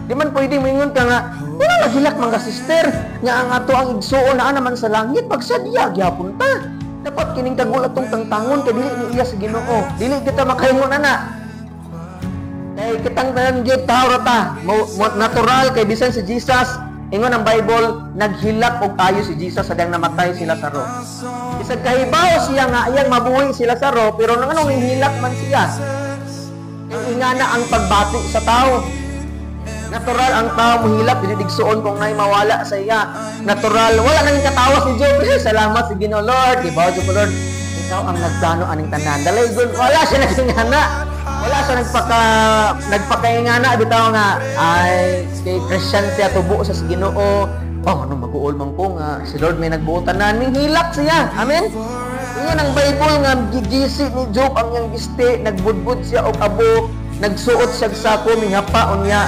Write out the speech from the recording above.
Di man pwede moingon ka nga, "Wala, naghilak mga sister, nga ang ato ang igsuon naa naman sa langit, pagsadya, gyapon ta." Dapat kining kagul atong tangtangon kay dili ni iya sa Ginoo. Dili kita makaingon ana. Kay kitang tanan gyud tao ra ta. Mo natural kay bisan si Jesus, ingon ang Bible, naghilak og ayo si Jesus sa dang namatay si Lazaro. Bisag kahibaw siya nga iyang mabuhi si Lazaro, pero nganong hilak man siya? Kay ingana ang pagbati sa tao. Natural ang tao mohilak, dili igsuon kung nay mawala sa iya. Natural, wala nang katawa si Job. "Eh, salamat sa Ginoo, Lord. Kibaw jud ko, Lord. Ikaw ang nagplano aning tanan." Dalaygon, wala siya nagingana. Wala siya nagpakaingana bitaw nga ay kay Christian siya, tubo sa Ginoo. "Oh, ano mag-uol man ko nga si Lord may nagbuo tanan." Ning hilak siya. Amen. Ingon ang Bible nga gigisi ni Job ang iyang bisti, nagbudbud siya og abo, nagsuot siya og sako, mingapa unya.